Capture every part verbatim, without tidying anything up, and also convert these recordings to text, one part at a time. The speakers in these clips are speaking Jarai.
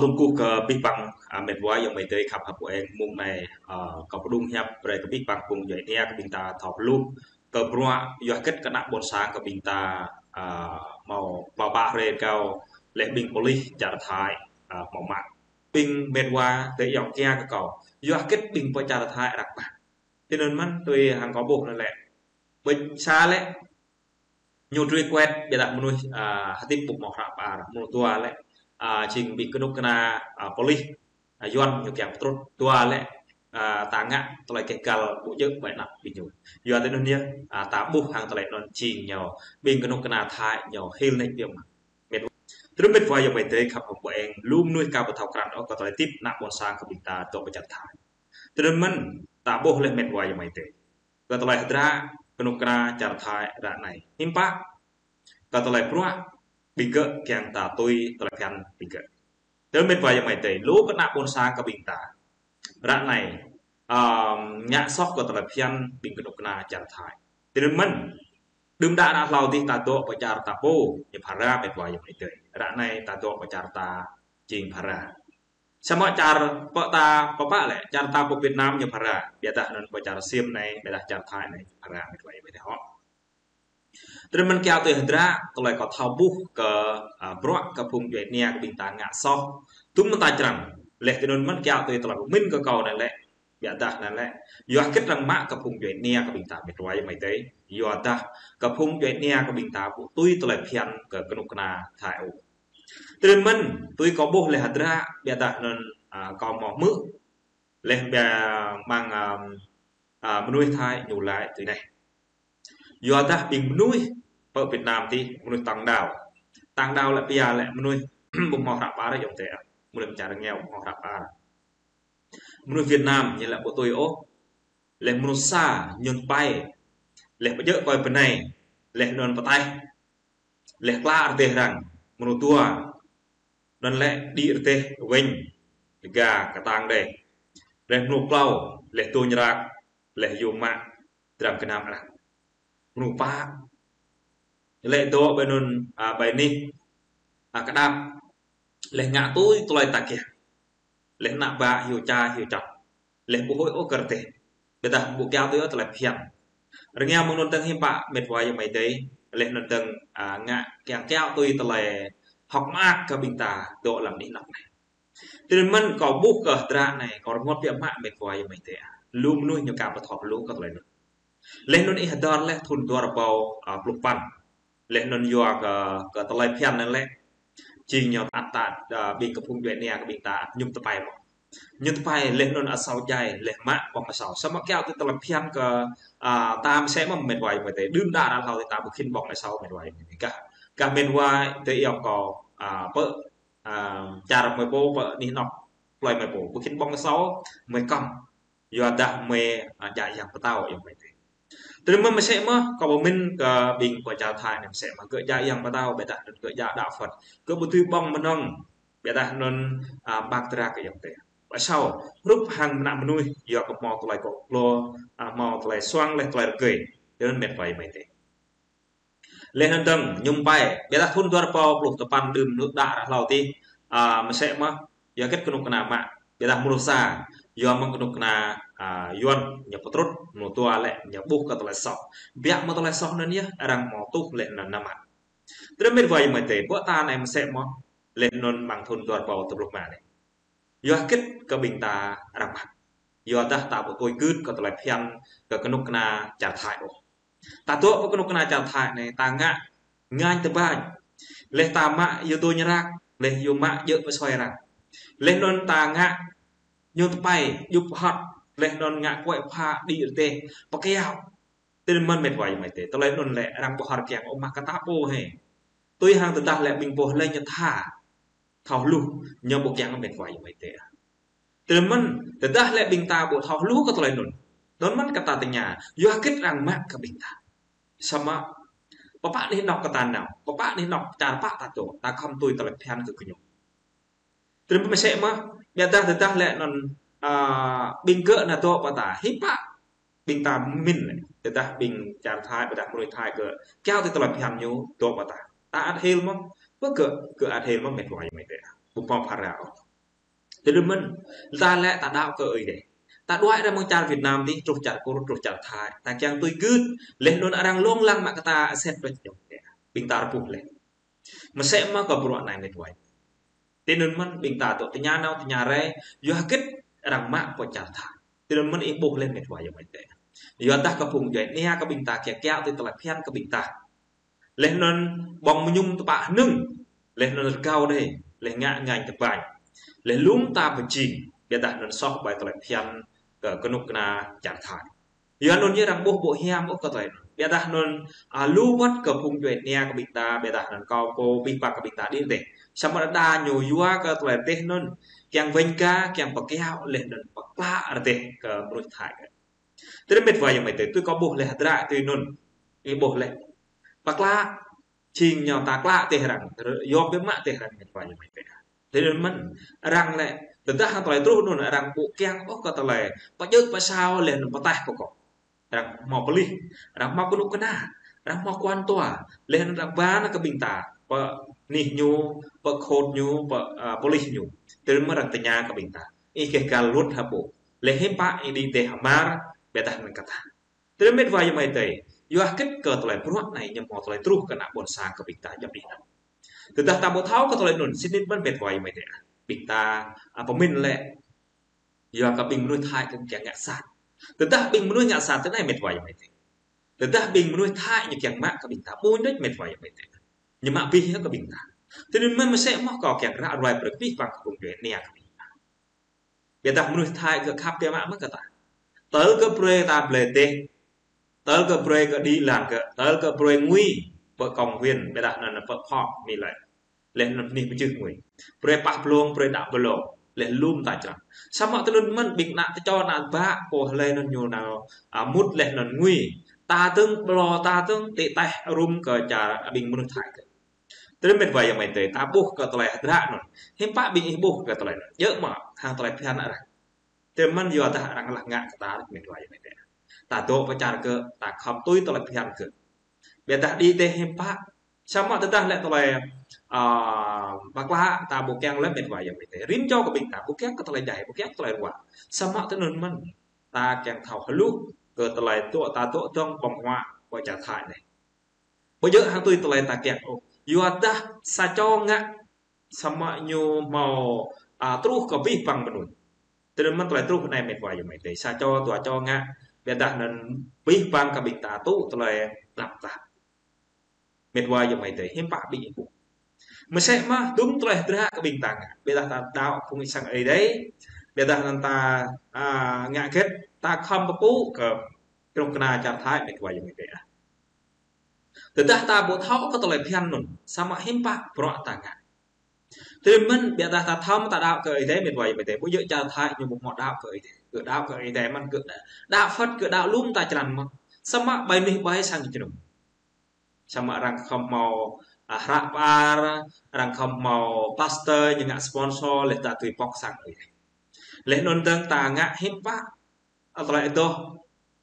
Tơgŭ kơ abih bang, a, mĕt wa ayŏng amai adơi khăp hăp ƀu eng mơ̆ng anai, a, kâo pơdŏng hiăp brơi kơ abih bang phung djuai ania kơ ƀing ta thâo hluh kơ bruă yua hơget kơ ană ƀôn sang kơ ƀing ta, a, hmâo pơpă hrơi kâo lĕ ƀing polis čar Thái, a, hmâo mă. Ƀing mĕt wa adơi ayŏng kiăng kơ kâo, yua hơget ƀing pơ čar Thái arăng mă. Tui anŭn mơ̆n tui hăng kâo ƀuh anŭn lĕ. Ƀing sa lĕ ñu truh kuet, ƀiădah mơnuih, a, hơdip ƀu hmâo hră pơar, mơnuih dua lĕ, a, jing ƀing kơnuk kơna, a, polis, a, Yuan ñu kiăng pơtrut, dua lĕ, a, ta ngă tơlơi keh găl ƀu djơ̆ ƀơi anăp ƀing ñu. Yua tui anŭn yơh, a, ta ƀuh hăng tơlơi anŭn jing ñu ƀing kơnuk kơna Thái ñu hil nač biă mă. Mĕt, tơdơi mĕt wa ayŏng amai adơi khăp hăp ƀu eng, lu mơnuih ka ƀu thâo krăn ôh kơ tơlơi hơdip ană ƀôn sang kơ ƀing ta dŏ pơ čar Thái. Tui anŭn mơ̆n ta ƀuh lĕ mĕt wa ayŏng amai adơi kơ tơlơi hơdră kơnuk kơna čar Thái ră anai. Hiư̆m pă kơ tơlơi bruă ƀing gơ̆ kiăng ta tui tơlơi phiăn ƀing gơ̆. Tui anŭn mĕt wa ayŏng amai adơi, lu kơ ană ƀôn sang kơ ƀing ta ră anai, ưm, ngă soh kơ tơlơi phiăn ƀing kơnuk kơna čar Thái. Tui anŭn mơ̆n, đưm đă ră hlâo adih ta dŏ pơ čar ta pô ñu phara mĕt wa ayŏng amai adơi. Ră anai ta dŏ pơ čar ta jing phara. Samơ̆ čar pơ ta pơpă lĕ, čar ta pơ Việt Nam ñu phara, ƀiădah anŭn pơ čar Sim anai, ƀiădah čar Thái anai phara mĕt wa ayŏng amai adơi hŏ. Tui anŭn mơ̆n kiăng tui hơdră, tơlơi kâo thâo ƀuh kơ, a, bruă kơ phung djuai ania kơ ƀing ta ngă soh. Tui mơ̆n ta črăn, lĕ tui anŭn mơ̆n kiăng tui tơlơi pơmĭn kơ kâo anŭn lĕ. Ƀiădah anŭn lĕ, yua hơget arăng mă kơ phung djuai ania kơ ƀing ta mĕt wa ayŏng amai adơi. Yua dah kơ phung djuai ania kơ ƀing ta ƀu tui tơlơi phiăn kơ kơnuk kơna Thái ôh. Tui anŭn mơ̆n, tui kâo ƀuh lĕ hơdră, ƀiădah anŭn, a, kâo hmâo hmư̆ lĕ ƀiă mơ̆ng, a, a, mơnuih Thái ñu laĭ tui anai. Yua dah ƀing mơnuih pơ Việt Nam adih mơnuih tang đao. Tang đao lĕ ƀiă lĕ mơnuih ƀu hmâo hră pơar ayŏng adơi, mơnuih čar rơngiao ƀu hmâo hră pơar. Mơnuih Việt Nam ñu lĕ ƀu tui ôh. Lĕ mơnuih sa ñu tơpai. Lĕ pơjơ̆ kơi pơnai. Lĕ anŭn pơtaih. Lĕ klă rơdêh arăng, mơnuih dua. Anŭn lĕ đĭ rơdêh wĕng, lĕ ga kơtang đơi. Lĕ mơnuih klâo, lĕ tơñ rak, lĕ yua mă dram gơnam arăng. Mơnuih pă. Lĕ dŏ ƀơi anŭn, a, ƀơi anih, a, kơdap. Lĕ ngă tui tơlơi ta kiăng. Lĕ ană bă hyu ča hyu čăt. Lĕ ƀu huĭ ôh kơ rơdêh. Ƀiădah ƀu kiăng tui ôh tơlơi phiăn. Rơngiao mơ̆ng anŭn dơ̆ng hiư̆m pă mĕt wa ayŏng amai adơi. Lĕ anŭn dơ̆ng, a, ngă kiăng kiăng tui tơlơi hơ̆k mơak kơ ƀing ta dŏ amăng anih anŏ anai. Tui anŭn mơ̆n kâo ƀuh kơ hơdră anai, kâo rơngot biă mă mĕt wa ayŏng amai adơi. Lu mơnuih ñu ka ƀu thâo hluh kơ tơlơi anŭn. Lĕ anŭn ih hơdơr lĕ thŭn dua rơbâo, a, pluh păn. Lĕ anŭn yua kơ, kơ tơlơi phiăn anŭn lĕ. Jing ñu ăt ta, a, ƀing kơ phung djuai ania kơ ƀing ta ñu tơpai mơ̆n. Ñu tơpai lĕ anŭn asâo djai, lĕ mă ƀơ̆ng asâo. Samơ̆ kiăng tui tơlơi phiăn kơ, a, ta mơsĕ mơ̆n mĕt wa ayŏng amai adơi. Đưm đă ră hlâo adih ta ƀu khĭn ƀơ̆ng asâo mĕt wa ayŏng amai adơi. Gah, gah mĕt wa adơi ayŏng kâo, a, pơ, a, čar mơi pô, pơ anih anŏ plơi mơi pô. Ƀu khĭn ƀơ̆ng asâo, mơi kăm. Yua dah mơi, a, djă yang pơtao ayŏng amai adơi. Tui anŭn mơ̆n mơsĕ mơ̆n, kâo pơmĭn kơ ƀing pơ čar Thái anai mơsĕ mơ̆n gơ̆ djă yang pơtao, ƀiădah anŭn gơ̆ djă đăo Phật. Gơ̆ ƀu tui ƀơ̆ng mơnơ̆ng, ƀiădah anŭn, a, ƀă tơdră kơ ayŏng adơi. Pă asâo, hrup hăng ană mơnuih, yua kơ hmâo tơlơi kŏ klô, a, hmâo tơlơi suang lĕ tơlơi rơgơi. Tui anŭn mĕt wa ayŏng amai adơi. Lĕ anŭn dơ̆ng ñu tơpai, ƀiădah thŭn dua rơbâo pluh tơpăn đưm đă ră hlâo adih, a, mơsĕ mơ̆n, yua hơget kơnuk kơna mă, ƀiădah mơnuih sa, yua mơ̆ng kơnuk kơna, a, Yuan ñu pơtrut, mơnuih dua lĕ ñu ƀuh kơ tơlơi soh. Biă mă tơlơi soh anŭn yơh, arăng hmâo tuh lĕ anŭn mă. Tơdơi mĕt wa ayŏng amai adơi, pơ ta anai mơsĕ mơ̆n, lĕ anŭn mơ̆ng thŭn dua rơbâo dua pluh rơma anai. Yua hơget kơ ƀing ta arăng mă. Yua dah ta ƀu tui gưt kơ tơlơi phiăn kơ kơnuk kơna čar Thái ôh. Ta dŏ pơ kơnuk kơna čar Thái anai, ta ngă ngañ tơbañ. Lĕ ta mă yua tơñ rak, lĕ yua mă djơ̆ pơsoi arăng. Lĕ anŭn ta ngă ñu tơpai, djŭp hŏt, lĕ anŭn ngă kuĕ pha, đĭ rơdêh, pơkiaŏ. Tui anŭn mơ̆n mĕt wa ayŏng amai adơi. Tơlơi anŭn lĕ arăng ƀu hơr kiăng ôh mă kơ ta pô hĕ. Tui hăng tơdah lĕ ƀing pô lĕ ñu tha. Thâo hluh, ñu ƀu kiăng mĕt wa ayŏng amai adơi. Tui anŭn mơ̆n, tơdah lĕ ƀing ta ƀu thâo hluh kơ tơlơi anŭn. Anŭn mơ̆n kơ ta tơña, yua hơget arăng mă kơ ƀing ta. Samơ̆, pơpă anih anŏ kơ ta nao, pơpă anih anŏ čar pă ta dŏ, ta khŏm tui tơlơi phiăn kơ gơñu. Tui anŭn mơ̆n mơsĕ mơ̆n, ƀiădah tơdah lĕ anŭn, a, ƀing gơ̆ nao dŏ pơ ta, hiư̆m pă ƀing ta pơmĭn lĕ, tơdah ƀing čar Thái, ƀiădah mơnuih Thái gơ̆, kiaŏ tui tơlơi phiăn ñu dŏ pơ ta. Ta ăt hil mơ̆n, pơ gơ̆, gơ̆ ăt hil mơ̆n mĕt wa ayŏng amai adơi. Ƀu hmâo phara ôh. Tơdơi mơ̆n, ta lĕ ta đaŏ kơ Ơi Adai. Ta đuaĭ ra mơ̆ng čar Việt Nam dih, truh čar Kur, truh čar Thái. Ta kiăng tui gưt, laih anŭn arăng lông lăng mă kơ ta aset pơčŏng. Ƀing ta rơpuh laih. Mơsĕ mơ̆ kơ bruă anai met wa. Tơdơi mơ̆n ƀing ta tŏ tơña nao tơña rai, yua hơget arăng mă pơ čar Thái. Tơdơi mơ̆n ih ƀuh laih met wa ayŏng amai adơi. Yua dah kơ phung djuai ania kơ ƀing ta kiăng kiaŏ tui tơlơi phiăn kơ ƀing ta. Laih anŭn ƀơ̆ng mơñum tơpă hơnơ̆ng. Laih anŭn rơgao đơi. Laih ngă ngañ tơpañ. Laih lŏm ta pơjing. Biă dah anŭn soh ƀơi tơlơi phiăn kơ kơnuk kơna čar Thái. Yua anŭn yơh arăng ƀuh ƀu hiam ôh kơ tơlơi anŭn. Biă dah anŭn, a, lu wơ̆t kơ phung djuai ania kơ ƀing ta, biă dah anŭn kâo pô abih bang kơ ƀing ta đĭ rơdêh. Samơ̆ đa ñu yua kơ tơlơi rơdêh anŭn. Kiăng wĕng ka, kiăng pơkiaŏ, laih anŭn pơklă rơdêh kơ mơnuih Thái. Tơdơi met wa ayŏng amai adơi, tui kâo ƀuh laih hơdră tui anŭn. Ih ƀuh laih. Pơklă, jing ñu ta klă rơdêh arăng, yom biă mă rơdêh arăng met wa ayŏng amai adơi. Tơdơi mơ̆n, arăng lĕ, tơdah hăng tơlơi truh anŭn arăng ƀu kiăng ôh kơ tơlơi pơjơ̆ pơsao laih anŭn pơtaih pơkŏn. Arăng hmâo pơlih, arăng hmâo kơnuk kơna, arăng hmâo kuan tua, laih anŭn arăng ba nao kơ ƀing ta, pơnih ñu, pơkhŏt ñu, pơ, a, pơlih ñu. Tơdơi mơ̆n arăng tơña kơ ƀing ta. Ih geh găl luật hă ƀu? Laih hiư̆m pă ih đĭ rơdêh amar, biă dah anŭn kơ ta. Tơdơi met wa ayŏng amai adơi. Yua hơget kơ tơlơi bruă anai ñu hmâo tơlơi truh kơ ană ƀôn sang kơ ƀing ta djŏp anih anŭn. Tơdah ta ƀu thâo kơ tơlơi anŭn, sĭt nik mơ̆n met wa ayŏng amai adơi. Ƀing ta, a, pơmĭn lĕ. Yua kơ ƀing mơnuih Thái kơ kiăng ngă sat. Tơdah ƀing mơnuih ngă sat tơnai met wa ayŏng amai adơi. Tơdah ƀing mơnuih Thái ñu kiăng mă kơ ƀing ta ƀu đôč met wa ayŏng amai adơi. Ñu mă abih kơ ƀing ta. Tơdơi mơ̆n mơsĕ mơ̆ kâo kiăng ră ruai brơi abih bang kơ phung djuai ania kơ ƀing ta. Biă dah mơnuih Thái gơ̆ khăp biă mă mơ̆ kơ ta. Tơl gơ̆ brơi ta blơi rơdêh. Tơl gơ̆ brơi gơ̆ đĭ lăng gơ̆. Tơl gơ̆ brơi ngui pơ công viên. Biă dah anŭn pơ park mĭn lĕ. Laih anŭn bơni pơjưh ngui. Brơi pah blông, brơi đăo blông. Laih lŏm ta črăn. Samơ̆ tơdơi mơ̆n ƀing ană tơčô ană bă pô hlơi anŭn ñu nao, a, mŭt laih anŭn ngui. Ta tơ̆ng blŏ ta tơ̆ng tĭ taih rŭm kơ čar ƀing mơnuih Thái gơ̆. Tơdơi met wa ayŏng amai adơi, ta ƀuh kơ tơlơi hơdră anŭn. Hiư̆m pă ƀing ih ƀuh kơ tơlơi anŭn. Djơ̆ mơ̆, hăng tơlơi phiăn arăng. Tơdơi mơ̆n yua dah arăng lăng ngă kơ ta met wa ayŏng amai adơi. Ta dŏ pơ čar gơ̆, ta khŏm tui tơlơi phiăn gơ̆. Biă dah đĭ rơdêh hiư̆m pă. Samơ̆ tơdah lĕ tơlơi, a, pơklă ta ƀu kiăng lĕ met wa ayŏng amai adơi. Rĭm čô kơ ƀing ta ƀu kiăng kơ tơlơi djai, ƀu kiăng kơ tơlơi ruă. Samơ̆ tơdơi mơ̆n ta kiăng thâo hluh kơ tơlơi tŏ ta tŏ tơ̆ng ƀơ̆ng huă pơ čar Thái anai. Ƀu djơ̆ hăng tui tơlơi ta kiăng ôh. Yua dah sa čô ngă samơ̆ ñu hmâo, a, truh kơ abih bang mơnuih. Tơdơi mơ̆n tơlơi truh anai met wa ayŏng amai adơi. Sa čô dua čô ngă, biă dah anŭn abih bang kơ ƀing ta tŭ tơlơi tơnap tap. Met wa ayŏng amai adơi, hiư̆m pă ƀing ih ƀuh. Mơsĕ mơ̆ dŭm tơlơi hơdră kơ ƀing ta ngă. Biă dah ta đaŏ phung ih sang Ơi Adai. Biă dah anŭn ta, a, ngă hơget, ta khŏm pơpŭ kơ kơnuk kơna čar Thái met wa ayŏng amai adơi. Tơdah ta ƀu thâo kơ tơlơi phiăn anŭn, samơ̆ hiư̆m pă bruă ta ngă. Tơdơi mơ̆n biă dah ta thâo mơ̆ ta đaŏ kơ Ơi Adai met wa ayŏng amai adơi. Ƀu djơ̆ čar Thái ñu ƀu hmâo đaŏ kơ Ơi Adai. Gơ̆ đaŏ kơ Ơi Adai mơ̆n gơ̆ đaŏ. Đaŏ Phật gơ̆ đaŏ lŏm ta črăn mơ̆n. Samơ̆ ƀai nih ƀai sang jơnum. Samơ̆ arăng khŏm hmâo, a, hră pơar, arăng khŏm hmâo pastor ñu ngă sponsor laih ta tui pŏk sang Ơi Adai. Laih anŭn dơ̆ng ta ngă hiư̆m pă, a, tơlơi adoh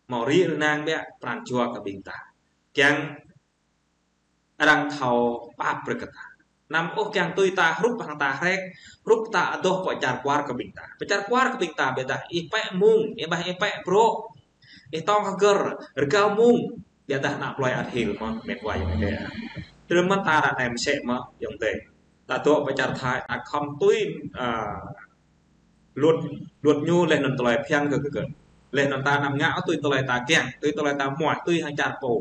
hmâo rĭ rơnang biă pran jua kơ ƀing ta. Kiăng arăng thâo pap brơi kơ ta. Anăm ôh kiăng tui ta hrup hăng ta hrek, hrup ta adoh pơ čar kwar kơ ƀing ta. Pơ čar kwar kơ ƀing ta biă dah ih pĕ mông, ih ƀah ih pĕ brŏ, ih tong hơgơr, rơgao mông, biă dah ană plơi ăt hil mơ̆n met wa ayŏng amai adơi. Tơdơi mơ̆n ta ră anai mơsĕ mơ̆ ayŏng adơi. Ta dŏ pơ čar Thái, ta khŏm tui, a, luật, luật ñu laih anŭn tơlơi phiăn gơ̆ gơ̆. Laih anŭn ta anăm ngă tui tơlơi ta kiăng, tui tơlơi ta muai, tui hăng čar pô.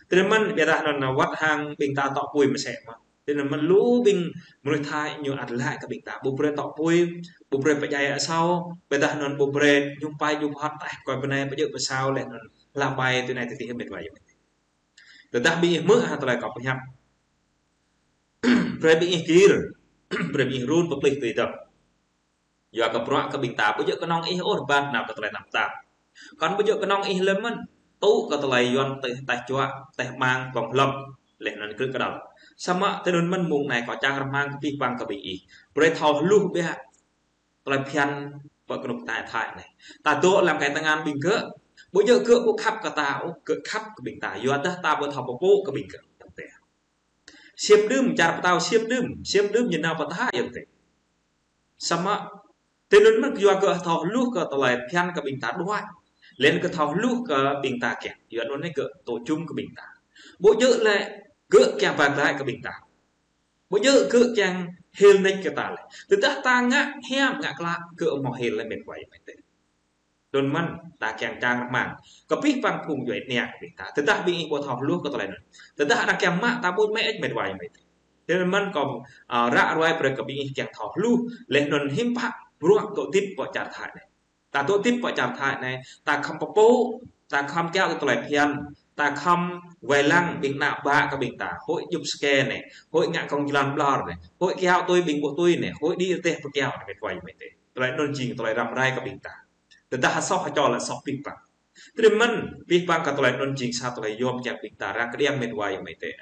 Tơdơi mơ̆n biă dah anŭn wơ̆t hăng ƀing ta tŏ apui mơsĕ mơ̆n. Tơdơi mơ̆n lu ƀing mơnuih Thái ñu ăt laĭ kơ ƀing ta. Ƀu brơi tŏ apui, ƀu brơi pơdjai asâo, biă dah anŭn ƀu brơi ñŭm pai ñŭm hŏt taih kơ bơnai pơjơ̆ pơsao laih anŭn hla ƀai tui anai tui adih met wa ayŏng amai adơi. Tơdah ƀing ih hmư̆ hă tơlơi kâo pơhiăp. Brơi ƀing ih gir, brơi ƀing ih run pơplih tui dơ̆ng. Yua kơ bruă kơ ƀing ta ƀu djơ̆ kơnơ̆ng ih ôh rơbat nao kơ tơlơi tơnap tap. Kŏn ƀu djơ̆ kơnơ̆ng ih lĕ mơ̆n. Tŭ kơ tơlơi Yuan taih, taih čuă, taih mang, klŏng hlŏm. Laih anŭn krư̆ kơdăl. Samơ̆ tơdơi mơ̆n mông anai kâo čang rơmang kơ abih bang kơ ƀing ih. Brơi thâo hluh biă. Tơlơi phiăn pơ kơnuk kơna Thái anai. Ta dŏ lăm kơ tơngan ƀing gơ̆. Ƀu djơ̆ gơ̆ ƀu khăp kơ ta ôh, gơ̆ khăp kơ ƀing ta. Yua dah ta ƀu thâo pơpŭ kơ ƀing gơ̆. Xiêm đưm, čar pơtao xiêm đưm, xiêm đưm ñu nao pơtă ayŏng adơi. Samơ̆ Tui anŭn mơ̆n yua gơ̆ thâo hluh kơ tơlơi phiăn kơ ƀing ta đuaĭ. Laih anŭn gơ̆ thâo hluh kơ ƀing ta kiăng. Yua anŭn anai gơ̆ tŏ jum kơ ƀing ta. Ƀu djơ̆ lĕ gơ̆ kiăng wai glaĭ kơ ƀing ta. Ƀu djơ̆ gơ̆ kiăng hil nač kơ ta lĕ. Tơdah ta ngă hiam ngă klă gơ̆ hmâo hil lĕ met wa ayŏng amai adơi. Anŭn mơ̆n ta kiăng čang rơmang kơ abih bang phung djuai ania kơ ƀing ta. Tơdah ƀing ih ƀu thâo hluh kơ tơlơi anŭn. Tơdah arăng kiăng mă ta ƀu mă ĕč met wa ayŏng amai adơi. Tui anŭn mơ̆n kâo, a, ră ruai brơi kơ ƀing ih kiăng thâo hluh, laih anŭn hiư̆m pă bruă dŏ hơdip pơ čar Thái anai. Ta dŏ hơdip pơ čar Thái anai, ta khŏm pơpŭ, ta khŏm kiaŏ tơlơi phiăn, ta khŏm wai lăng ƀing ană bă kơ ƀing ta, hơi djŭp ske anai, hơi ngă kông jơlan ƀlŏr anai, hơi kiaŏ tui ƀing ƀu tui anai, hơi đĭ rơdêh pơkiaŏ anai, met wa ayŏng amai adơi. Tơlơi anŭn jing tơlơi răm rai kơ ƀing ta. Tơdah soh hơčô lĕ soh abih bang. Tui anŭn mơ̆n, abih bang kơ tơlơi anŭn jing sa tơlơi yôm kiăng ƀing ta răng kơđiăng met wa ayŏng amai adơi.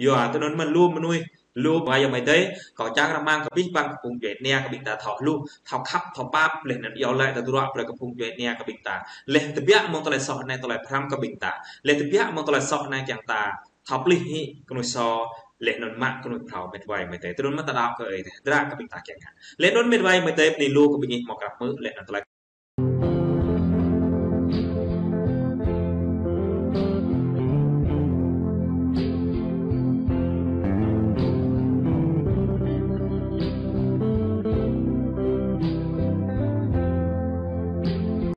Yua tui anŭn mơ̆n lu mơnuih, lu wa ayŏng amai adơi, kâo čang rơmang kơ abih bang kơ phung djuai ania kơ ƀing ta thâo hluh, thâo khăp, thâo pap, laih anŭn iâu laĭ tơdruă brơi kơ phung djuai ania kơ ƀing ta. Laih tơbiă mơ̆ng tơlơi soh anai tơlơi pơhrăm kơ ƀing ta. Laih tơbiă mơ̆ng tơlơi soh anai kiăng ta thâo plih hĭ kơnuih sô, laih anŭn mă kơnuih phrâo met wa ayŏng amai adơi. Tui anŭn mơ̆n ta đaŏ kơ Ơi Adai, dra kơ ƀing ta kiăng ngă. Laih anŭn met wa ayŏng amai adơi, bơni lu kơ ƀing ih hmâo krăp hmư̆, laih anŭn tơlơi